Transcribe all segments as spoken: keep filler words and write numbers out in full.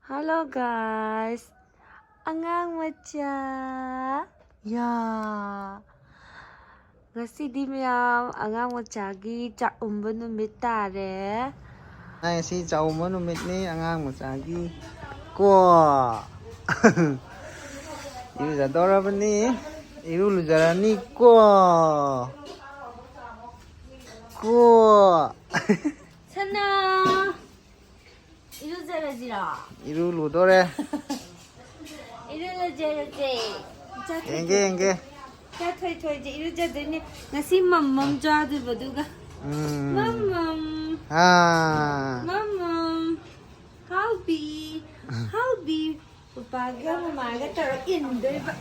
Hello guys, ꯑꯉꯥꯡ ꯃꯆꯥ꯫ ꯌꯥ꯫ ꯉꯁꯤꯗꯤ ꯃꯌꯥꯝ ꯑꯉꯥꯡ ꯃꯆꯥꯒꯤ ꯆꯥꯛꯎꯝꯕ ꯅꯨꯃꯤꯠ ꯇꯥꯔꯦ꯫ ꯉꯁꯤ ꯆꯥꯛꯎꯝꯕ ꯅꯨꯃꯤꯠꯅꯤ ꯑꯉꯥꯡ ꯃꯆꯥꯒꯤ꯫ ꯀꯣ꯫ ꯏꯔꯨꯖꯗꯧꯔꯕꯅꯤ꯫ ꯏꯔꯨ ꯂꯨꯖꯔꯅꯤ ꯀꯣ꯫ ꯀꯣ꯫ ꯁꯅꯥ꯫ ꯏꯔꯨꯖꯔꯁꯤꯔꯣ? ꯏꯔꯨ ꯂꯨꯗꯣꯔꯦ꯫ ꯏꯔꯨꯖꯔꯁꯦ꯫ ꯌꯦꯡꯒꯦ, ꯌꯦꯡꯒꯦ꯫ ꯏꯆꯥ ꯊꯣꯏꯊꯣꯏꯁꯦ ꯏꯔꯨꯖꯗꯣꯏꯅꯦ꯫ ꯉꯁꯤ ꯃꯝꯃꯝ ꯆꯥꯗꯣꯏꯕ ꯑꯗꯨꯒ꯫ ꯎꯝ꯫ ꯃꯝꯃꯝ꯫ ꯑꯥ꯫ ꯃꯝꯃꯝ꯫ ꯍꯥꯎꯕꯤ꯫ ꯍꯥꯎꯕꯤ꯫ ꯄꯄꯥꯒ ꯃꯃꯥꯒ ꯇꯧꯔ ꯏꯟꯗꯣꯏꯕ꯫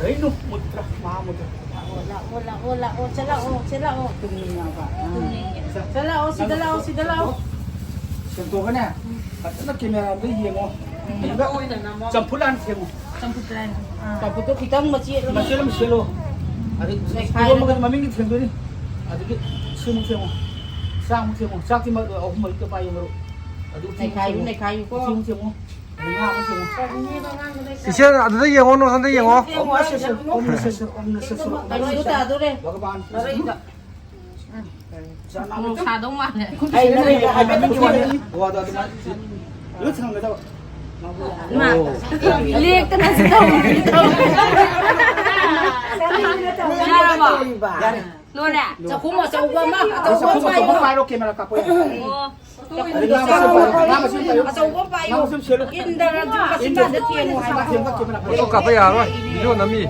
ꯀꯩꯅꯣ ꯃꯨꯠꯇ꯭ꯔꯥ? ꯃꯥ ꯃꯨꯠꯇ꯭ꯔꯥ? ꯂꯥꯛꯑꯣ, ꯂꯥꯛꯑꯣ, ꯂꯥꯛꯑꯣ, ꯂꯥꯛꯑꯣ, ꯆꯠꯂꯛꯑꯣ, ꯆꯠꯂꯛꯑꯣ꯫ ꯇꯨꯝꯅꯤꯡꯉꯕ? ꯇꯨꯝꯅꯤꯡꯉꯦ꯫ ꯆꯠꯂꯛꯑꯣ, ꯁꯤꯗ ꯂꯥꯛꯑꯣ, ꯁꯤꯗ ꯂꯥꯛꯑꯣ꯫ ꯁꯦꯡꯇꯣꯛꯑꯒꯅꯦ, ꯐꯖꯅ ꯀꯦꯃꯦꯔꯥꯗ ꯌꯦꯡꯉꯣ꯫ ꯎꯝ꯫ ꯑꯗꯨꯒ ꯆꯝꯐꯨꯠ ꯍꯥꯟꯅ ꯁꯦꯝꯃꯣ꯫ ꯆꯝꯐꯨꯠꯇ ꯍꯥꯏꯅ꯫ ꯑꯥ꯫ ꯆꯝꯐꯨꯠꯇꯣ ꯈꯤꯇꯪ ꯃꯆꯦꯠ ꯑꯃ꯫ ꯃꯆꯦꯠ ꯑꯃ ꯁꯦꯠꯂꯣ꯫ ꯑꯗꯒꯤ ꯅꯩꯈꯥꯏꯔꯒ꯫ ꯏꯔꯣꯟꯕꯒ ꯃꯃꯤꯡꯒꯤ ꯊꯦꯡꯗꯣꯏꯅꯤ꯫ ꯑꯗꯒꯤ ꯁꯤꯃꯨꯛ ꯊꯦꯡꯉꯣ꯫ ꯆꯥꯛꯃꯨꯛ ꯊꯦꯡꯉꯣ꯫ ꯆꯥꯛꯇꯤ ꯃ-, ꯑꯍꯨꯝ ꯃꯔꯤꯇ ꯄꯥꯏꯌꯣ, ꯃꯔꯨꯞ꯫ ꯑꯗꯨ ꯎꯇꯤ ꯑꯃꯨꯛ ꯅꯩꯈꯥꯏꯌꯨ, ꯊꯦꯡꯉꯣ꯫ ꯅꯩꯈꯥꯏꯌꯨꯀꯣ꯫ ꯎꯇꯤ ꯑꯃꯨꯛ ꯊꯦꯡꯉꯣ꯫ ꯉꯥ ꯑꯃꯨꯛ ꯊꯦꯡꯉꯣ꯫ ꯏꯆꯦ, ꯑꯗꯨꯗ ꯌꯦꯡꯉꯣ, ꯅꯣꯁꯟꯗ ꯌꯦꯡꯉꯣ꯫ ꯊꯦꯡꯉꯣ, ꯁꯦ, ꯁꯦ, ꯁꯦ, ꯑꯣꯝ ꯅ ꯁꯦ, ꯁꯦ, ꯑꯣꯝ ꯅ ꯁꯦ, ꯁꯦ, ꯑꯣꯝ ꯅ ꯁꯦ, ꯁꯦ꯫ ꯃꯔꯣꯏꯗ ꯇꯥꯗꯣꯔꯦ꯫ ꯚꯒꯕꯥꯟ ꯀ꯭ꯔꯤꯁꯅ꯫ ꯃꯔꯣꯏꯗ꯫ ꯃꯣꯔꯣꯛ ꯁꯥꯗꯧ ꯃꯥꯜꯂꯦ꯫ ꯑꯩ ꯅꯪ ꯍꯥꯏꯕ ꯃꯤꯒꯤ ꯋꯥꯅꯤ꯫ ꯋꯥꯗꯣ ꯑꯗꯨꯃꯥꯏꯅ ꯂꯣꯏ ꯊꯝꯒꯗꯕ꯫ ꯃꯥ ꯑꯣ꯫ ꯂꯦꯛꯇꯅꯁꯨ ꯇꯧꯔꯤ꯫ ꯌꯥꯔꯕꯣ? ꯌꯥꯔꯦ꯫ ꯂꯣꯏꯔꯦ? ꯆꯥꯛꯈꯨꯝ ꯑꯆꯧꯕ ꯑꯃ, ꯑꯆꯧꯕ ꯑꯃ ꯆꯥꯛꯈꯨꯝ ꯑꯆꯧꯕ ꯄꯥꯏꯌꯣ꯫ ꯄꯥꯏꯔꯣ, ꯀꯦꯃꯦꯔꯥ ꯀꯥꯞꯄꯣ꯫ ꯑꯣ꯫ ꯉꯥ ꯃꯁꯤꯡ ꯄꯥꯏꯌꯣ꯫ ꯑꯆꯧꯕ ꯑꯃ ꯄꯥꯏꯌꯣ꯫ ꯉꯥ ꯃꯁꯤꯡ ꯁꯦꯜꯂꯨ꯫ ꯏꯟꯗ꯭ꯔ ꯖꯨ ꯀꯥꯆꯤꯟꯗ ꯊꯦꯡꯉꯨ ꯍꯥꯏꯕ꯫ ꯉꯥ ꯃꯁꯤꯡ ꯀꯦꯃꯦꯔꯥ ꯄꯥꯏꯌꯣ꯫ ꯐꯣꯇꯣ ꯀꯥꯞꯄ ꯌꯥꯔꯣꯏ, ꯚꯤꯗꯤꯑꯣ ꯅꯝꯃꯤ꯫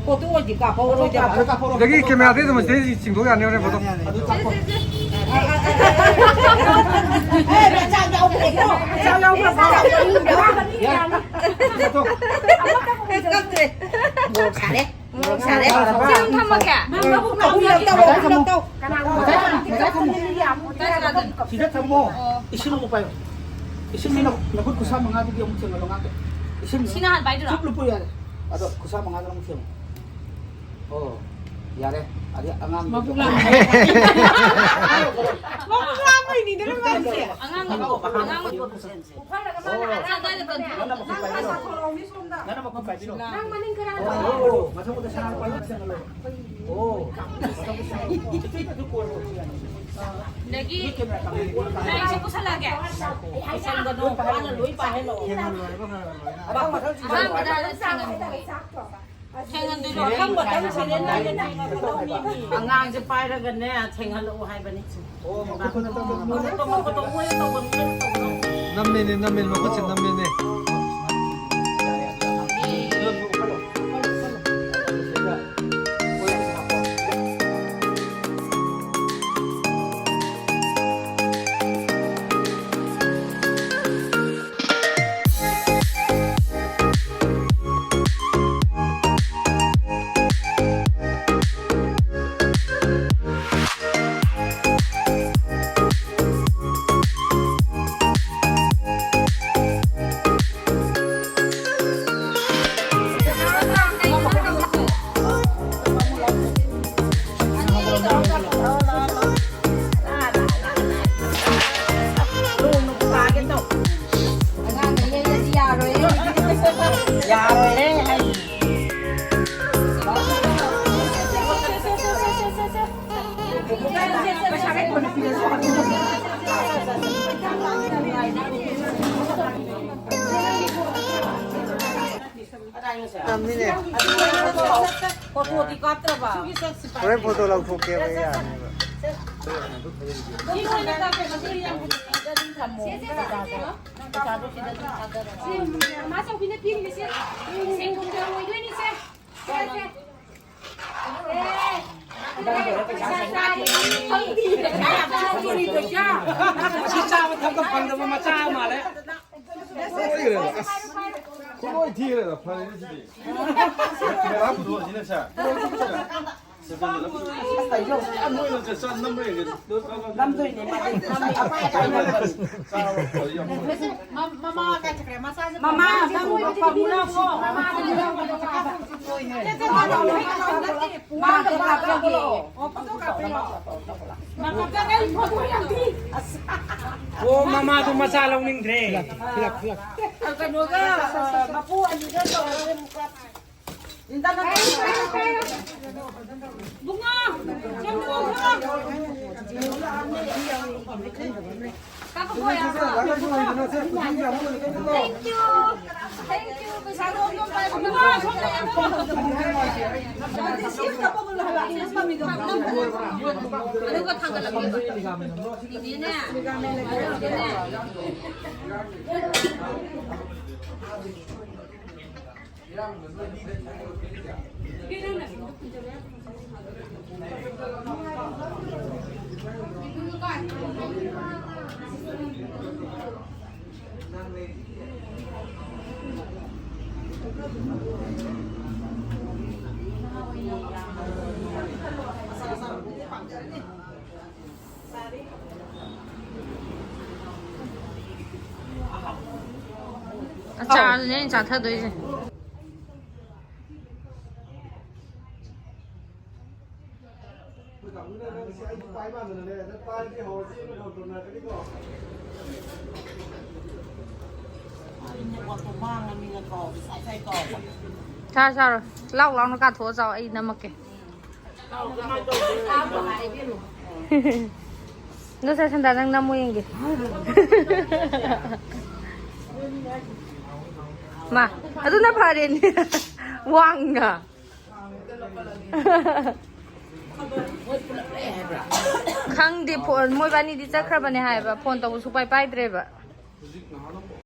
ꯐꯣꯇꯣ ꯑꯣꯏꯗꯤ ꯀꯥꯞꯍꯧꯔꯣꯏꯗꯕ꯫ ꯑꯗ ꯀꯥꯞꯍꯧꯔꯣ, ꯁꯤꯗꯒꯤ ꯐꯣꯇꯣ ꯀꯦꯃꯦꯔꯥꯗꯩ ꯑꯗꯨꯝ ꯁꯤꯗꯩ ꯆꯤꯡꯊꯣꯛ ꯌꯥꯅꯤ ꯍꯣꯔꯦꯟ ꯐꯣꯇꯣ꯫ ꯑꯗꯨ ꯆꯥꯛ ꯆꯥꯛ ꯌꯥꯎꯗ꯭ꯔꯦꯀꯣ? ꯆꯥꯛ ꯌꯥꯎꯗ꯭ꯔꯦ꯫ ꯃꯣꯔꯣꯛ ꯁꯥꯔꯦ꯫ ꯃꯣꯔꯣꯛ ꯁꯥꯔꯦ꯫ ꯁꯤ ꯑꯗꯨꯝ ꯊꯝꯃꯒꯦ꯫ ꯃꯊꯛ ꯊꯝꯃꯣ꯫ ꯃꯊꯛ ꯊꯝꯃꯣ꯫ ꯁꯤꯗ ꯊꯝꯃꯣ꯫ ꯑꯣ꯫ ꯏꯁꯤꯡ ꯑꯃꯨꯛ ꯄꯥꯏꯌꯣ꯫ ꯏꯁꯤꯡ ꯅ-, ꯅꯈꯨꯠ ꯈꯨꯠꯁꯥ ꯃꯉꯥꯗꯨꯒꯤ ꯑꯃꯨꯛ ꯊꯦꯡꯒꯠꯂꯣ ꯉꯥꯛꯇ꯫ ꯏꯁꯤꯡ ꯁꯤꯅ ꯍꯥꯟꯅ ꯄꯥꯏꯗꯣꯏꯔꯣ? ꯆꯨꯞ ꯂꯨꯞꯄꯨ ꯌꯥꯔꯦ꯫ ꯑꯗꯣ ꯈꯨꯠꯁꯥ ꯃꯉꯥꯗꯨꯅ ꯑꯃꯨꯛ ꯊꯦꯡꯉꯣ꯫ ꯑꯣ, ꯌꯥꯔꯦ꯫ ꯑꯗꯩ ꯑꯉꯥꯡ ꯃꯕꯨꯛ ꯂꯥꯝꯃꯦ꯫ ꯃꯕꯨꯛ ꯂꯥꯝꯕꯩꯅꯤꯗꯅ ꯃꯥꯏꯁꯦ꯫ ꯑꯉꯥꯡ ꯑꯉꯥꯡ ꯑꯉꯥꯡ ꯄꯨꯈꯝꯗꯒ ꯃꯥꯅ ꯑꯣ꯫ ꯑꯆꯥ ꯑꯗꯥꯏꯗ ꯀꯟꯊꯣꯛ꯫ ꯅꯪꯅ ꯃꯈꯨꯠ ꯄꯥꯏꯕꯤꯔꯣ꯫ ꯅꯪ ꯃꯈꯨꯠ ꯄꯥꯏꯕꯤꯔꯣ꯫ ꯅꯪ ꯃꯅꯤꯡ ꯈꯔ ꯑꯣ, ꯑꯣ, ꯑꯣ꯫ ꯃꯊꯛꯇ ꯁꯅꯥ ꯂꯨꯄꯥ ꯑꯃ ꯆꯪꯍꯜꯂꯣ꯫ ꯑꯣ꯫ ꯃꯊꯛꯇ ꯁꯅꯥ ꯂꯨꯄꯥ ꯑꯃ ꯆꯪꯍꯜꯂꯣ꯫ ꯑꯗꯒꯤ ꯂꯥꯏꯔꯤꯛꯁꯦ ꯄꯨꯁꯜꯂꯛꯑꯒꯦ꯫ ꯄꯨꯁꯟꯒꯅꯨ, ꯃꯥꯅ ꯂꯣꯏ ꯄꯥꯏꯍꯜꯂꯛꯑꯣ꯫ ꯃꯊꯪ, ꯃꯊꯪ ꯆꯤꯡꯁꯜꯂꯣ꯫ ꯑꯍꯥꯟꯕꯗ ꯁꯦꯡꯍꯟꯒꯦ꯫ ꯊꯦꯡꯍꯟꯗꯣꯏꯔꯣ? ꯃꯊꯪ ꯃꯊꯪ ꯁꯦꯂꯦꯟ ꯅꯥꯏꯅ ꯊꯦꯡꯍꯟꯒꯗꯧꯅꯤꯅꯦ꯫ ꯑꯉꯥꯡꯁꯦ ꯄꯥꯏꯔꯒꯅꯦ ꯊꯦꯡꯍꯜꯂꯛꯑꯣ ꯍꯥꯏꯕꯅꯤ꯫ ꯑꯣ, ꯃꯈꯨꯠ ꯈꯨꯠꯇ ꯇꯧꯒꯅꯨ꯫ ꯃꯈꯨꯠꯇꯣ, ꯃꯈꯨꯠꯇꯣ ꯑꯣꯏꯅ ꯇꯧꯒꯅꯨ, ꯇꯧꯒꯅꯨ꯫ ꯅꯝꯃꯦꯅꯦ, ꯅꯝꯃꯦꯅꯦ, ꯃꯈꯨꯠꯁꯦ ꯅꯝꯃꯦꯅꯦ꯫ ꯐꯣꯇꯣꯗꯤ ꯀꯥꯞꯇ꯭ꯔꯕ? ꯍꯣꯔꯦꯟ ꯐꯣꯇꯣ ꯂꯧꯊꯣꯛꯀꯦꯕ, ꯌꯥꯅꯦꯕ꯫ ꯑꯗꯨꯝ ꯊꯝꯃꯣ꯫ ꯄꯩꯁꯥꯗꯣ ꯁꯤꯗ ꯑꯗꯨꯝ ꯊꯥꯗꯔꯣ꯫ ꯃꯃꯥ ꯆꯧꯕꯤꯅ ꯄꯤꯔꯤꯁꯦ ꯁꯦꯡꯗꯣꯛ ꯑꯣꯏꯗꯣꯏꯅꯤꯁꯦ꯫ ꯃꯁꯤ ꯆꯥꯕ ꯊꯛꯄ ꯐꯪꯗꯕ ꯃꯆꯥ ꯃꯥꯜꯂꯦ꯫ ꯂꯣꯏꯈ꯭ꯔꯦꯗ, ꯑꯁ, ꯄꯨꯡꯂꯣꯏ ꯊꯤꯈ꯭ꯔꯦꯗ, ꯐꯔꯦꯅꯦ ꯁꯤꯗꯤ꯫ ꯀꯦꯃꯦꯔꯥ ꯄꯨꯊꯣꯛꯑꯁꯤꯅꯦ, ꯁꯦ꯫ ꯅꯝꯗꯣꯏꯅꯦ, ꯃꯥꯗꯤ꯫ ꯃꯃꯥ ꯀꯥꯏ ꯆꯠꯈ꯭ꯔꯦ? ꯃꯆꯥꯁꯦ ꯃꯃꯥ, ꯅꯪ ꯄꯥꯕꯨꯡ ꯂꯥꯛꯑꯣ꯫ ꯃꯃꯥ, ꯃꯥ ꯀꯩꯅꯣ ꯀꯥꯞꯄꯒꯤ꯫ ꯑꯣ, ꯃꯃꯥꯗꯣ ꯃꯆꯥ ꯂꯧꯅꯤꯡꯗ꯭ꯔꯦ꯫ ꯀꯩꯅꯣꯒ, ꯃꯄꯨ ꯑꯅꯤꯒ ꯇꯧꯔꯒ ꯑꯃꯨꯛ ꯀꯥꯞꯁꯤ꯫ ꯕꯨꯡꯉꯣ, ꯁꯣꯝꯗ ꯂꯥꯛꯑꯣ꯫ Thank you. Thank you. ꯄꯩꯁꯥꯗꯣ ꯑꯝꯇ ꯄꯥꯏꯈꯣ꯫ ꯕꯨꯡꯉꯣ, ꯁꯣꯝꯗ ꯂꯥꯛꯑꯣ꯫ ꯑꯗꯨꯒ ꯊꯥꯡꯒꯠꯂꯛꯀꯦꯕ꯫ ꯏꯅꯦꯅꯦ꯫ ꯑꯆꯥꯔꯗꯨꯅꯦ ꯑꯩꯅ ꯆꯥꯊꯗꯣꯏꯁꯦ꯫ ꯆꯥꯔꯣ, ꯆꯥꯔꯣ꯫ ꯂꯥꯎ ꯂꯥꯎꯅ ꯀꯥꯊꯣꯛꯑ ꯆꯥꯎ, ꯑꯩ ꯅꯝꯃꯛꯀꯦ꯫ ꯅꯣ ꯁꯦ ꯁꯟꯗꯥ, ꯅꯪ ꯅꯝꯃꯨ ꯌꯦꯡꯒꯦ꯫ ꯃꯥ, ꯑꯗꯨꯅ ꯐꯔꯦꯅꯦ꯫ ꯋꯥꯡꯅ꯫ ꯈꯪꯗꯦ, ꯐꯣꯟ, ꯃꯣꯏꯕꯥꯅꯤꯗꯤ ꯆꯠꯈ꯭ꯔꯕꯅꯦ ꯍꯥꯏꯕ, ꯐꯣꯟ ꯇꯧꯕ ꯁꯨꯛꯄꯥꯏ ꯄꯥꯏꯗ꯭ꯔꯦꯕ꯫